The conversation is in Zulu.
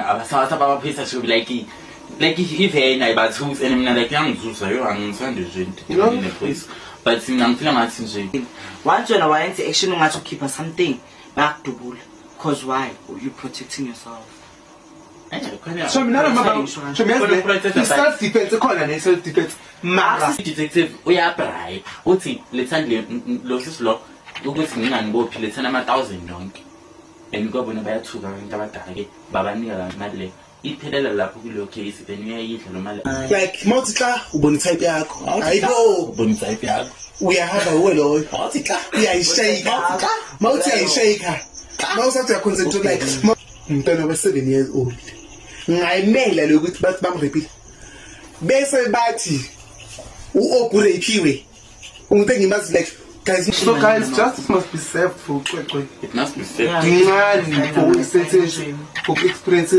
Abasawatha bamaphoyisa should be like ivena ayibathusi and mina like iyangithusa yo, angithandi nje into nephoyisa, but mina ngifila ngathi nje Once wena wayenza i-action ungathi ukhipha something, bayakudubula. 'Cause why? You protecting yourself. So mina noma so mina i-self defense ikhona, ne-self defense mara Detective uyabribe, uthi lethani lo sisi lo ukuthi nginganibophi, lethani ama-thousand yonke, and kwabona bayathuka abantu abadala-ke, babanika la mali le, iphelela lapho kuleyo case, then uyayidla lo mali. Like mawuthi xa ubona itype yakho, hayibo. Ubona itype yakho. Uyahamba uwe loyo. Awuthi xa uyayishake, mawuthi uyayishake, mawusathi uyaconcentrate, like umntwana wa-7 years old ngayimela lokuthi bathi bamrepile, bese bathi u-ogurephiwe umuntu engimazi. Like guys, so guys, justice must be served for uCwecwe. It must be said. Ncane for i-sensation, for experience.